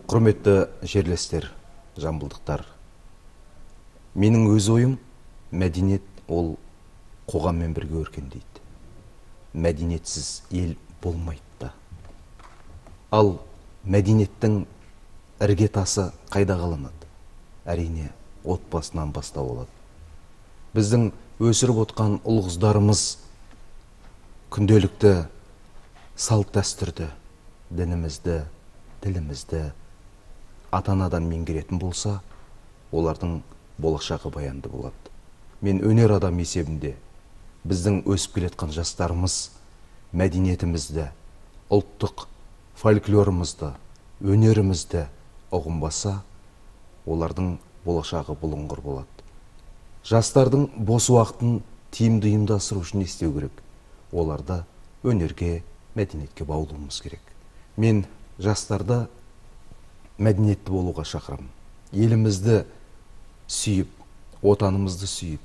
Құрметті жерлестер, жамбылдықтар, менің өз ойым, мәдениет ол қоғаммен бірге өркендейді. Мәдениетсіз ел болмайды да. Ал мәдениеттің іргетасы қайда қаланады? Әрине, отбасынан бастау алады. Біздің өсіріп отқан ұл қыздарымыз күнделікті салт дәстүрді, дінімізді, тілімізді ата-анадан меңгеретін болса, олардың болашағы баянды болады. Мен өнер адам есебінде біздің өсіп келе жатқан жастарымыз мәдениетімізді, ұлттық фольклорымызды, өнерімізді ұғынбаса, олардың болашағы бұлыңғыр болады. Жастардың бос уақытын тиімді ұйымдастыру үшін не істеу керек? Оларды өнерге, мәдениетке баулуымыз керек. Мен жастарды мәдениетті болуға шақырамын. Елімізді сүйіп, отанымызды сүйіп,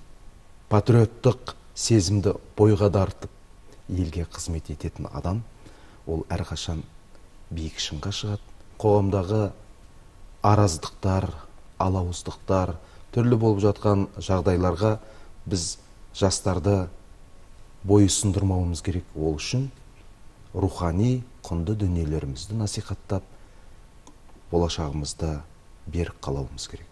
патриоттық сезімді бойға дарытып, елге қызмет ететін адам ол әрқашан биік шыңға шығады. Қоғамдағы араздықтар, алауыздықтар, түрлі болып жатқан жағдайларға біз жастарды бой ұсындырмауымыз керек. Ол үшін рухани құнды дүниелерімізді насихаттап, болашағымызды берік қалауымыз керек.